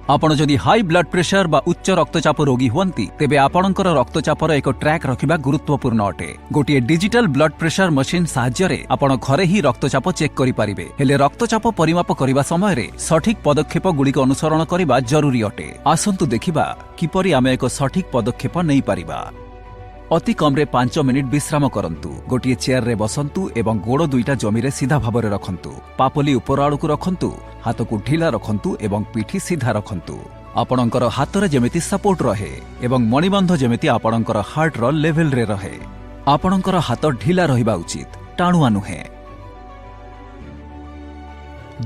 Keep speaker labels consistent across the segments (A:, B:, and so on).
A: ଆପଣ ଯଦି high blood pressure ବା ଉଚ୍ଚ ରକ୍ତଚାପ ରୋଗୀ ହୁଅନ୍ତି, ତେବେ ଆପଣଙ୍କର ରକ୍ତଚାପର ଏକ ଟ୍ରାକ୍ ରଖିବା ଗୁରୁତ୍ୱପୂର୍ଣ୍ଣ ଅଟେ। ଗୋଟିଏ ଡିଜିଟାଲ ବ୍ଲଡ୍ ପ୍ରେସର ମେସିନ୍ ସାହାଯ୍ୟରେ ଆପଣ ଘରେ ହିଁ ରକ୍ତଚାପ ଚେକ୍ କରିପାରିବେ। ହେଲେ ରକ୍ତଚାପ ପରିମାପ କରିବା ସମୟରେ ସଠିକ୍ ପଦକ୍ଷେପ ଗୁଡ଼ିକ ଅନୁସରଣ କରିବା ଜରୁରୀ ଅଟେ। ଆସନ୍ତୁ ଦେଖିବା କିପରି ଆମେ ଏକ ସଠିକ୍ ପଦକ୍ଷେପ ନେଇପାରିବା। ଅତି କମ୍ରେ 5 ମିନିଟ୍ ବିଶ୍ରାମ କରନ୍ତୁ। ଗୋଟିଏ ଚେୟାରରେ ବସନ୍ତୁ ଏବଂ ଗୋଡ଼ ଦୁଇଟା ଜମିରେ ସିଧା ଭାବରେ ରଖନ୍ତୁ। ପାପୁଲି ଉପର ଆଡ଼କୁ ରଖନ୍ତୁ, ହାତକୁ ଢିଲା ରଖନ୍ତୁ ଏବଂ ପିଠି ସିଧା ରଖନ୍ତୁ। ଆପଣଙ୍କର ହାତରେ ଯେମିତି ସପୋର୍ଟ ରହେ ଏବଂ ମଣିବନ୍ଧ ଯେମିତି ଆପଣଙ୍କର ହାର୍ଟର ଲେଭେଲରେ ରହେ। ଆପଣଙ୍କର ହାତ ଢିଲା ରହିବା ଉଚିତ, ଟାଣୁଆ ନୁହେଁ।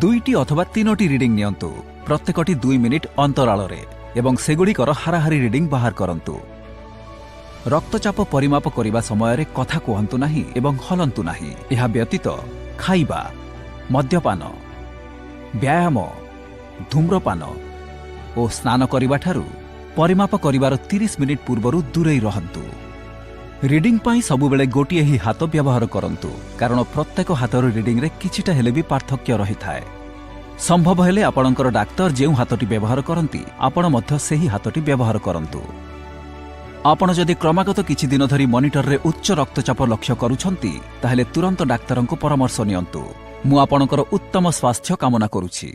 A: ଦୁଇଟି ଅଥବା ତିନୋଟି ରିଡିଂ ନିଅନ୍ତୁ, ପ୍ରତ୍ୟେକଟି 2 ମିନିଟ୍ ଅନ୍ତରାଳରେ, ଏବଂ ସେଗୁଡ଼ିକର ହାରାହାରି ରିଡିଂ ବାହାର କରନ୍ତୁ। ରକ୍ତଚାପ ପରିମାପ କରିବା ସମୟରେ କଥା କୁହନ୍ତୁ ନାହିଁ ଏବଂ ହଲନ୍ତୁ ନାହିଁ। ଏହା ବ୍ୟତୀତ ଖାଇବା, ମଦ୍ୟପାନ, ବ୍ୟାୟାମ, ଧୂମ୍ରପାନ ଓ ସ୍ନାନ କରିବାଠାରୁ ପରିମାପ କରିବାର 30 ମିନିଟ୍ ପୂର୍ବରୁ ଦୂରେଇ ରହନ୍ତୁ। ରିଡିଂ ପାଇଁ ସବୁବେଳେ ଗୋଟିଏ ହିଁ ହାତ ବ୍ୟବହାର କରନ୍ତୁ, କାରଣ ପ୍ରତ୍ୟେକ ହାତର ରିଡିଂରେ କିଛିଟା ହେଲେ ବି ପାର୍ଥକ୍ୟ ରହିଥାଏ। ସମ୍ଭବ ହେଲେ ଆପଣଙ୍କର ଡାକ୍ତର ଯେଉଁ ହାତଟି ବ୍ୟବହାର କରନ୍ତି, ଆପଣ ମଧ୍ୟ ସେହି ହାତଟି ବ୍ୟବହାର କରନ୍ତୁ। ଆପଣ ଯଦି କ୍ରମାଗତ କିଛି ଦିନ ଧରି ମନିଟରରେ ଉଚ୍ଚ ରକ୍ତଚାପ ଲକ୍ଷ୍ୟ କରୁଛନ୍ତି, ତାହେଲେ ତୁରନ୍ତ ଡାକ୍ତରଙ୍କୁ ପରାମର୍ଶ ନିଅନ୍ତୁ। ମୁଁ ଆପଣଙ୍କର ଉତ୍ତମ ସ୍ୱାସ୍ଥ୍ୟ କାମନା କରୁଛି।